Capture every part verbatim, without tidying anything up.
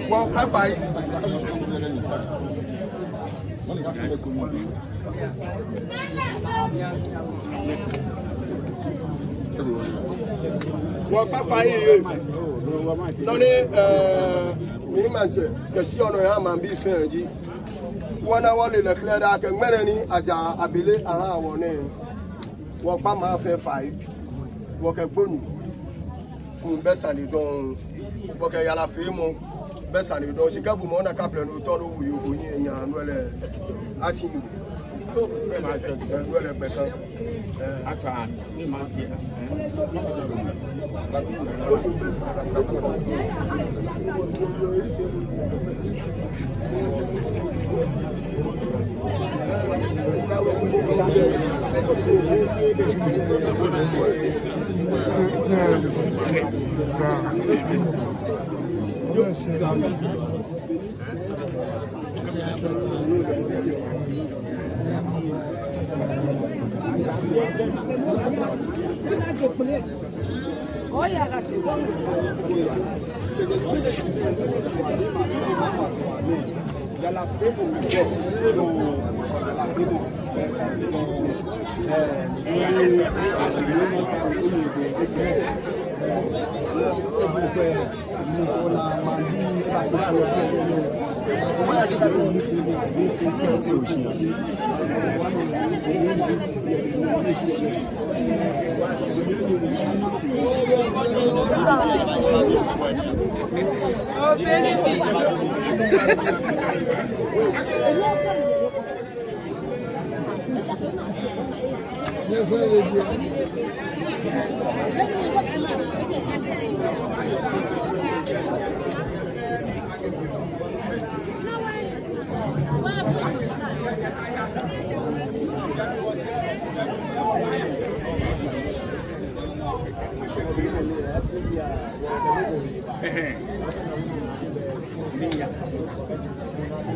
Wɔkpa fai. Wɔkpa fai. Nɔ ni, eh, mɛi ni maŋtsɛ kɛ shi onɔ ya maŋbii fɛɛ ji, wɔna wɔle lɛ clear akɛ ŋmɛnɛ ni aja abele aha wɔ nɛɛ, wɔkpa maŋ fɛɛ fai. Wɔkɛ gbonu fuu bɛ sane dɔŋŋ. Wɔkɛ yarafeemɔ bɛ sane dɔŋŋ. Shi kɛ bo mɔ na kaplɛ no tɔ no wu yo ko nyi enya no lɛ. Achi. No lɛ gbɛ kan. Acha.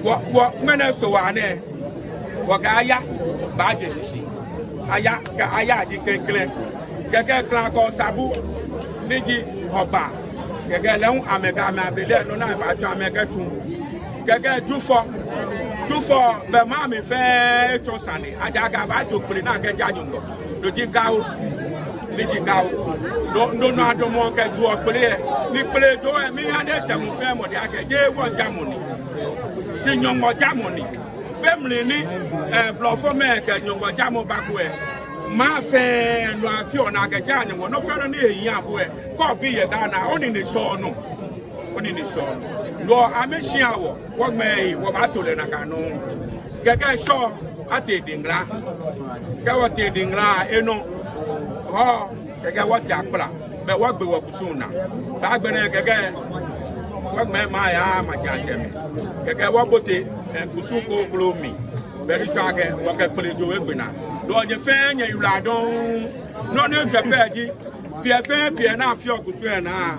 Wɔ, wɔ, ŋmɛnɛ Soo waa nɛɛ, wɔkɛ Aya baaje shishi. Aya, kɛ Aya ji klɛŋklɛŋ. Kɛkɛ Klaŋ kɛ Osabu, ni ji Hɔgbaa. Kɛkɛ lɛ hu amɛkɛ amɛ abele nɔ ni abaatsɔ amɛkɛtsu. Kɛkɛ Jufɔ. Jufɔ, bɛ maŋ mli fɛɛ etsɔ sane. Aja akɛ abaajo kpele ni akɛja Nyɔŋmɔ. No ji Gawo. Ni ji Gawo. No, no, no adɔmɔ kɛ juɔ kpele lɛ. Ni kpele joo lɛ, miiha ni eshɛ mɔ fɛɛ mɔ dɛŋ akɛ jeee wɔŋjamɔ ni. Shi Nyɔŋmɔ jamɔ ni. Be mli ni, eh, blɔfomɛi kɛ Nyɔŋmɔ jamɔ bako lɛ, maŋ fɛɛ nɔ afeɔ ni akɛjaa Nyɔŋmɔ. Nɔ fɛɛ nɔ ni ehiaa bo lɛ, kɛ obi yɛ Ghana, onine shɛɔ nɔ. Onine shɛɔ nɔ. No amɛshia wɔ, wɔŋmɛɛ yi, wɔbaato lɛ nakai nɔŋŋ. Kɛkɛ Shɔ, atee Diŋla. Kɛ wɔtee Diŋla, enɔ. Hɔɔ, kɛkɛ wɔtee Akpla. Bɛ wɔgbe wɔkusum naa. Bɛ agbɛnɛ kɛkɛ wɔŋmɛɛ maŋ yaa maŋ jaatsɛmɛi. Kɛkɛ wɔbote, eh, kusum kroko mli. Bɛ ni tsɔɔ akɛ wɔkɛ kpele joo egbe naa. No nyɛ fɛɛ nyɛyiwaladɔŋŋ. Nɔ ni eshwɛ pɛ ji, piɛ fɛɛ piɛ ni afeɔ kusum lɛ naa,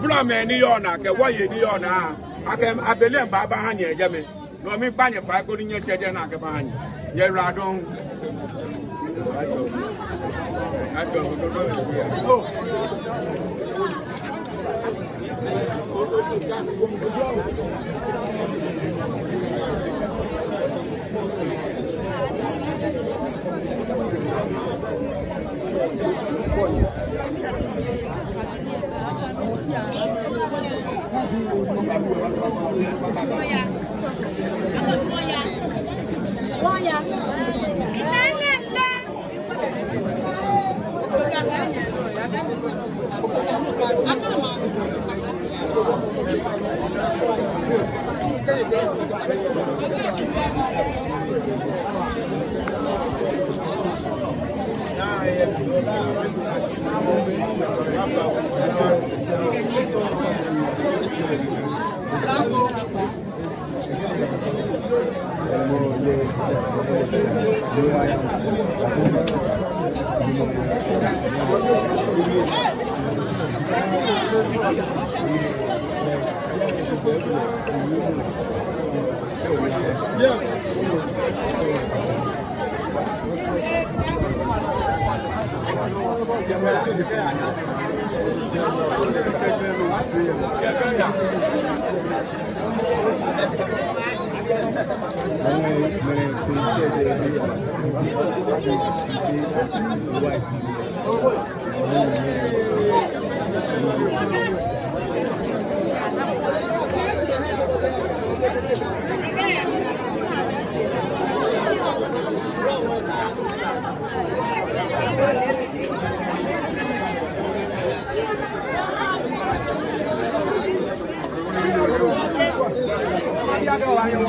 blɔfomɛi ni yɔɔ naa kɛ wɔyei ni yɔɔ naa, akɛ abele lɛ baaba aha nyɛ jɛmɛ. No miikpa nyɛ fai koni nyɛshɛ jɛi ni akɛba aha nyɛ. Nyɛyiwaladɔŋŋ.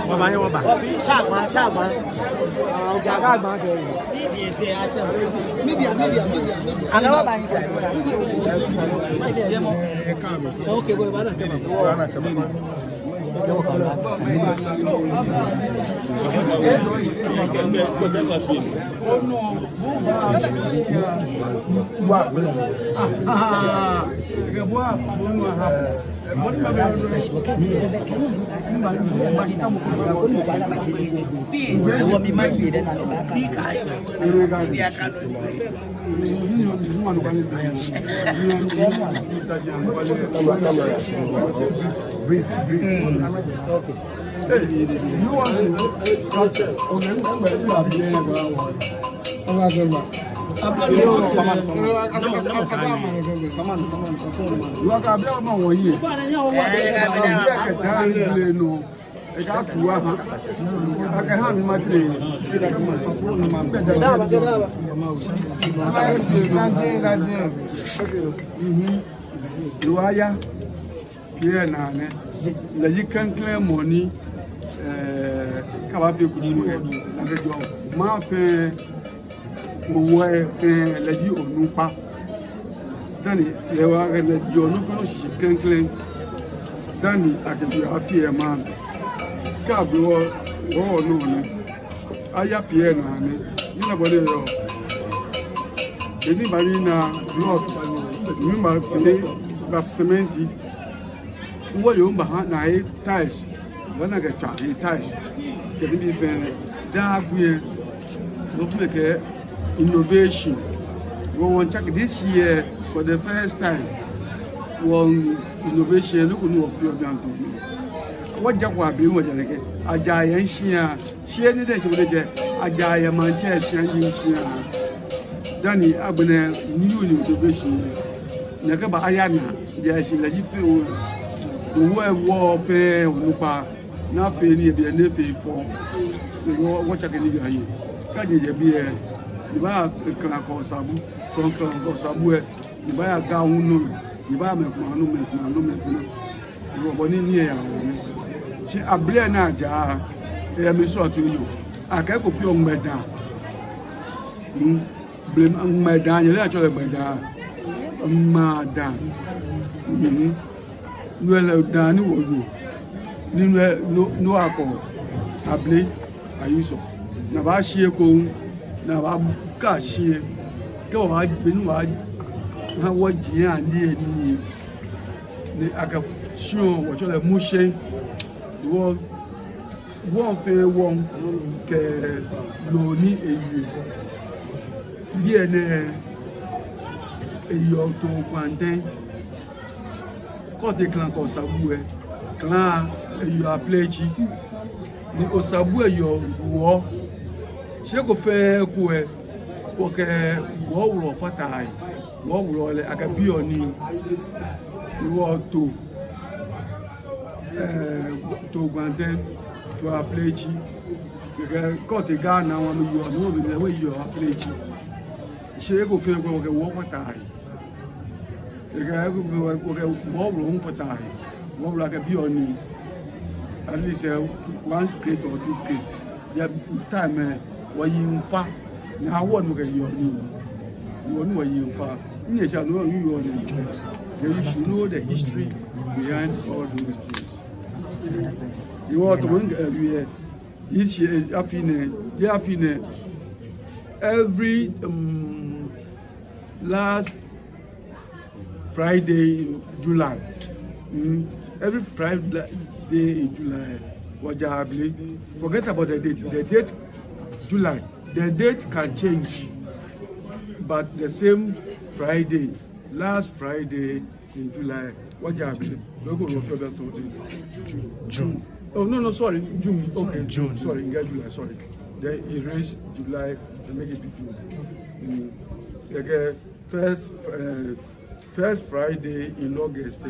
Wɔba, wɔba. Tsa agba, tsa agba. Tsa agba kɛ. Media, media, media, media. Ana wɔba inside. Okay, boy, bana kɛ ba. Brief, brief. Loo aya. Pii yɛ naa nɛɛ, lɛ ji klɛŋklɛŋ mɔ ni, eh, kɛ abaafee kuku lɛ, nakai jɔɔ. Maŋ fɛɛ, wɔwɔ fɛɛ, lɛ ji onukpa. Dani, lɛ wa kɛ lɛ jɔɔ nɔ fɛɛ nɔ shishi klɛŋklɛŋ. Dani, akɛ bi afi yɛ maŋ. Kɛ abu wɔ, wɔ nɔ nɛɛ. Aya pii yɛ naa nɛɛ, ni na bɔ ni yɔɔ. Beni bani na block, ni ma fee ba cement. Wɔyɔɔ ba ha na he tiles, wɔna kɛ tswa he tiles. Kɛ nibii fɛɛ, daa gbi yɛ, no kuma kɛ innovation. Wɔ wɔmiitsake this year for the first time. Wɔ innovation, nɔ ko ni wɔfeɔ bianɛ. Wɔja kwa bi wɔja nɛkɛ. Aja yɛ shia. Shia ni diɛŋtsɛ wɔdiɛŋtsɛ, aja yɛ maŋtsɛ shia ni shia. Dani agbɛnɛ ni yɔɔ ni odo be shi. Nɛkɛ ba aya naa, diɛŋtsɛ lɛ ji fɛɛ wɔ. Wɔ wɔ fɛɛ onukpa. Ni afee nii yɛ biɛ ni efee fɔ. Wɔ, wɔtsake nibii ayi. Kɛ nyɛjɛ biɛ, nyɛbaa Klɛŋklɛŋ Osabu, sɔŋŋ Klɛŋklɛŋ Osabu ɛ. Nyɛbaya Ga hu nɔ, nyɛbaya mɛi komɛi anɔ, mɛi komɛi anɔ, mɛi komɛi anɔ. Wɔ bɔ ni nii yɛ wɔ nɛɛ. Shi abele ni aja, eyɛ mi sɔ tu yo. Akɛ ko fio ŋmɛdaa. Hmm. Blema ŋmɛdaa, nyɛle atsɛɔ lɛ ŋmɛdaa. Ŋmɛdaa. Hmm. No lɛ daa ni wɔyɔɔ. Ni no, no, no akɔ. Abele. Ayi sɔ. Ni abaashi ekoŋŋ, ni abaaka shi. Kɛ wɔbaagbɛ ni wɔbaa, ha wɔji ya ni eni. Ni akɛ shi wɔtsɛɔ lɛ mushɛ. Wɔ, wɔ fɛɛ wɔ kɛ loo ni ewie. Biɛ nɛɛ eyɔɔ Too Gwantɛŋ. Kɛ otee Klɛŋklɛŋ Osabu ɛ, Klɛŋklɛŋ eyɔɔ Aplekyi. Ni Osabu eyɔɔ Wuɔ. Shi eko fɛɛ eko ɛ, wɔkɛ Wuɔ wulɔ fata he. Wuɔ wulɔ lɛ akɛ biɔ nii. Ni wɔtoo, eh, Too Gwantɛŋ, Too Aplekyi. Kɛ, kɛ otee Ghana wɔmiiyɔɔ, ni wɔmiiyɔɔ Aplekyi. Shi eko fɛɛ eko ɛ wɔkɛ Wuɔ fata he. Ekɛ, ekɛ, ekɛ, ekɛ, Wuɔ wulɔ hu fata he. Wuɔ wulɔ akɛ biɔ nii. At least, eh, one crate or two crates. Yɛ time, eh, wɔyi miifa. Ni awo ni wɔkɛ yɔɔ nii. Wɔ ni wɔyi miifa. Ni esa ni wɔyi yɔɔ nii. Then you should know the history behind all those things. You want to, eh, this year, afi nɛɛ, yɛ afi nɛɛ, every, um, last Friday in July. Mm, every Friday in July, wɔjaa abele. Forget about the date. The date, July. The date can change, but the same Friday, last Friday, in July. What do you have? Look at your further to June. Oh, no, no, sorry, June. Okay, June. Sorry, in July, sorry. Then it raised July and make it to June. Mm. Like, uh, first, uh, first Friday in August, uh,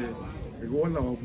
like, all our